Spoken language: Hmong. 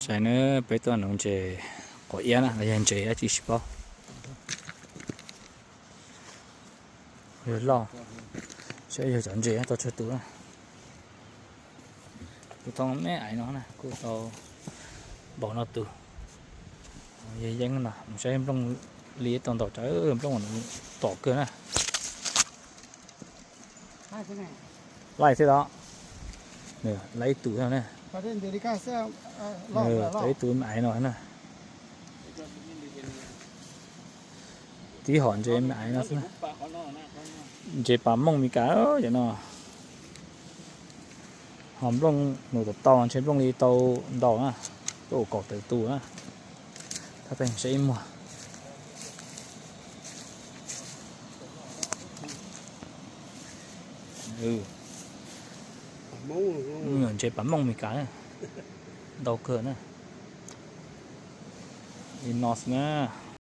Saib na, peb tuaj nuv ntses quav iab na, los yog ntses dab tsi tsis paub. Yog loj, saib yog cov ntses tau tsawg tus na. Tus thoob me aiv no na kuj tau npaum no tus. Yog yeeb no, mus saib nplooj li tau ntau, cov nplooj tom kawg na. Laij thiab los, laij ib tug thiab na. Tau ib tug me aiv no na. Tib hom ntses me aiv no xwb na. Ntses pas mooj Mes Kas yom no. Ho nplooj nws tau tau ntshe nplooj li tau ntau na, tuaj kaum tawm tus na. Thab peb saib ib muag. Ntses pas mooj Mes Kas na, ntau kawg na. Li no xwb na.